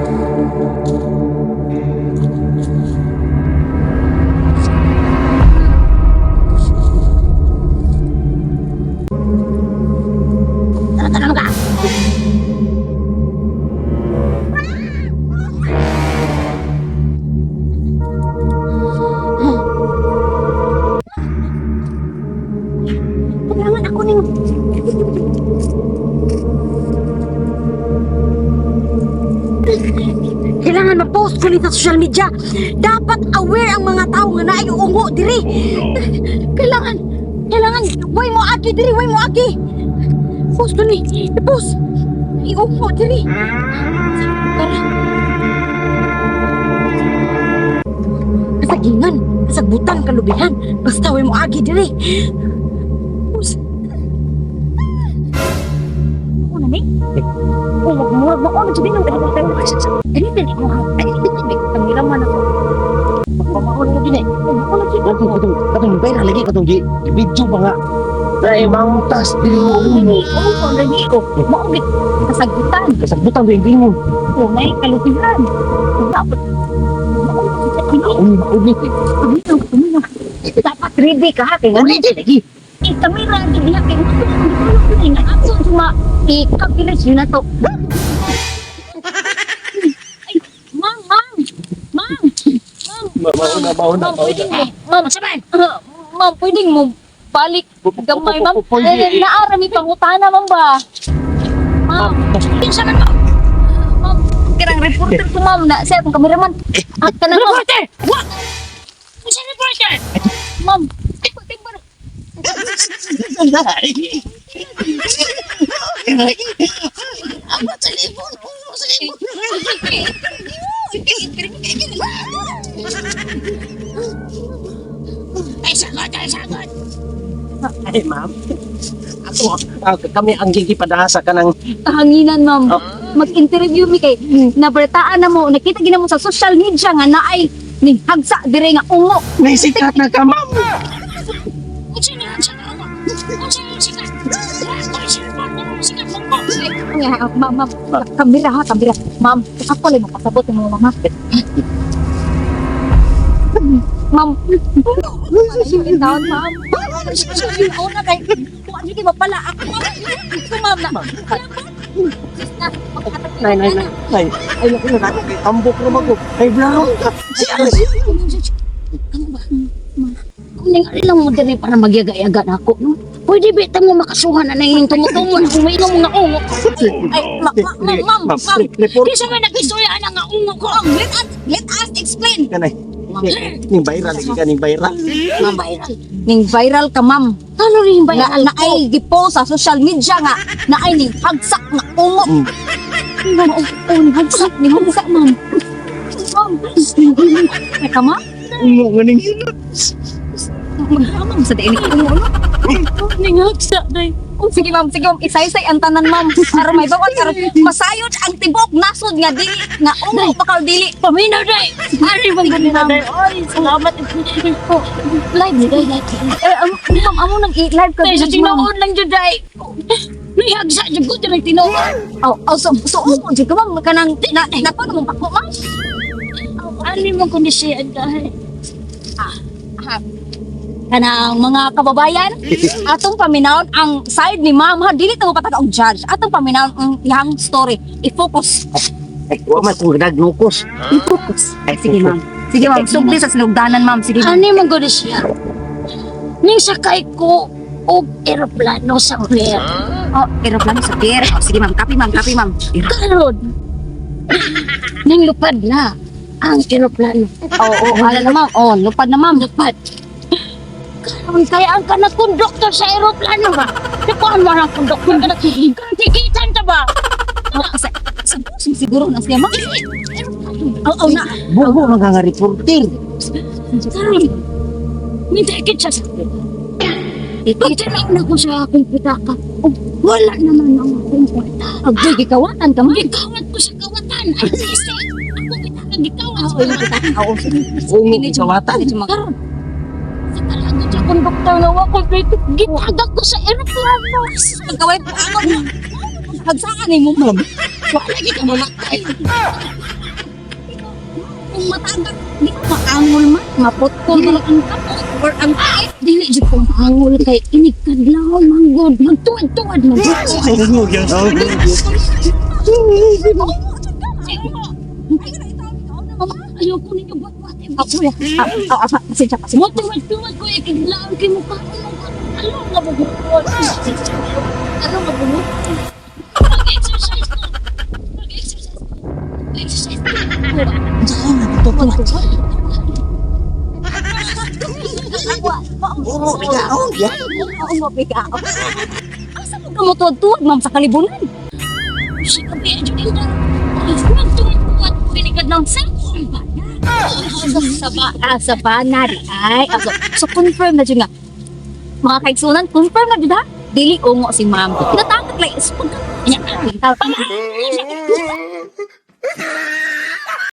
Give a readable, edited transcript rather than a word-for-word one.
Tara, tara ka. Kailangan ako ning. Kailangan ma-post ko ni sa social media. Dapat aware ang mga tao nga naay ungo diri. Kailangan, kailangan, way mo agi diri, way mo agi. Post ko ni, i-post. Iungo diri. Tara. Kasagingan, kasagbutan, kalubihan. Basta way mo agi diri. Post. Ako na ni. Oh, magmurag mo. Oh, nagsabi ng Ganito ni mo. Ay, kameraman ako. Pamaon na gini. Ako na gid. Katong katong katong viral lagi katong gi video ba nga. Dai mamtas dili mo uno. Oo, lagi ko. Mao gid kasagutan. Kasagbutan ko yung ingon. O may kalupihan. Dapat Ang maunit. dapat ready ka ha kay ngano. Ulit lagi. Eh, kamera ang diha kay ngano. Nga ato suma i-calculate yun na to. Ay, ma'am, ma'am. Ma'am. Ma'am. Mauna mauna Ma'am, pwedeng mo. Ma'am, saban. Ma'am, pwedeng mo balik gamay, ma'am. Pwede. Eh, naara mi pangutana, ma'am ba? Ma'am, kinsa man ma'am? Ma'am, kirang reporter ko, ma'am, na siya akong kameraman. At ka na, ma'am. Reporter! What? Kinsa reporter? Ma'am, pwede ba? Ay sagot, ay sagot. Ay ma'am. Ako, kami ang gigipadasa kanang Kahanginan, ma'am. Mag-interview mi kay nabalitaan na mo, nakita gina mo sa social media nga naay ni hagsa dire nga ungo. naisikat na ka ma'am. Nga, ma'am, ma'am, kamera ha, kamera. Ma'am, ako lang makasabot ng mga mama. Ma'am, yung taon, ma'am. Ako na kay, kung ano kayo mapala, ako, ma'am, ito, ma'am, na. Nay, nay, nay, nay. Ay, naku, naku, kay tambok naman ko. Ay, blaro ka. Siya, siya. Kuning lang mo diri para magyaga-yaga na ako, no? Pwede ba mo makasuhan na nanging tumutungon kung may ilong mga ungo ko? Ay, ma, ma, ma, ma'am, ma'am. Report Di sa nga nag-istorya na nga ungo ko. Let us explain. ka na. Ning viral lagi ka ning viral. Ma'am, viral. Ning viral ka, ma'am. Ano rin viral? Na, naay gipost sa social media nga, naay ning hagsak nga ungo. Nga, oh, ning hagsak, ning hagsak, ma'am. Ma'am, ay ka, ma'am? Ungo nga ning Maghamang sa diin ungo, no? Ning hagsak, day. Oh, sige ma'am, sige ma'am, isaysay ang tanan ma'am. Aron may bawat aron masayod ang tibok nasod nga dili nga ungo bakal dili. Paminaw, day! Ari bang ganun na, day? Ay, salamat. Oh, live ni day, live. Eh, ma'am, amo nang i-live ka. Day, sa ma'am. tinuod lang dyan, day. Nihagsa dyan ko, day, tinuod. Oh, oh, so ungo jud ka ma'am kanang na nako na mong pako ma'am. Ano mo kundi siya, day? Kanang mga kababayan, atong paminawon ang side ni ma'am ha, dili ta mo pataka og judge. Atong paminawon ang iyang story. I-focus. Ay, wa man kung naglukos. I-focus. Ay, Sige ma'am. Sige ma'am, sugli sa sinugdanan ma'am. Sige ma'am. Ano mo kundi siya? Ning sakay ko og eroplano sa pier. Oh, aeroplano sa pier. Oh, sige ma'am, copy ma'am, copy ma'am. Karon, ning lupad na ang eroplano. Oo, oh, oh, ano na ma'am. Oh, lupad na ma'am. Lupad. Karon kaya ang kanang konduktor sa eroplano ba? Nakuan mo ang konduktor ka na tikitan ta ba? Oh, sa puso siguro na siya ma'am. Oh, oh na. Bugo mga nga reporter. Karon, nitikit siya sa akin. Pagtanaw na ko sa akong pitaka, oh, wala naman ang akong kwarta. Agay, gikawatan ka ma'am. Gikawat ko sa kawatan. Ay, sisi! Ako pitaka, gikawat sa Oo, kawatan. Oo, sige. Ungo kawatan. Karon, sa talaga siya konduktor na wako dito, gitagak ko sa aeroplano. Pagkaway po ako. Hagsaan ni mo ma'am. Wala gid ka mamatay. Kung matagak, di ba maangol man? Maputol man ang kapos or ang tiit. Dili jud ko maangol kay inig kadlaw manggod. Magtuwad-tuwad man. Ayoko ninyo buat-buat. Ah, sorry. Ah, ah, ah, pasensya, pasensya. Mo tuwad-tuwad ko ikiglaon kay mukha ko nung ano nga bubuhat. Ano nga bubuhat? Mag-exercise ko. Mag-exercise ko. Mag-exercise ko. Tuwad. Ungo bigaon ya. Ungo bigaon. Asa mo ka mo tuwad-tuwad, ma'am, sa kalibunan? Siya kabi adyo inda. Magtuwad-tuwad ko inikad ng cellphone ba? Sa banad. Ay, ah, so confirm na jud nga. Mga kaigsunan, confirm na jud ha. Dili ungo si ma'am. Natakot lang is pag.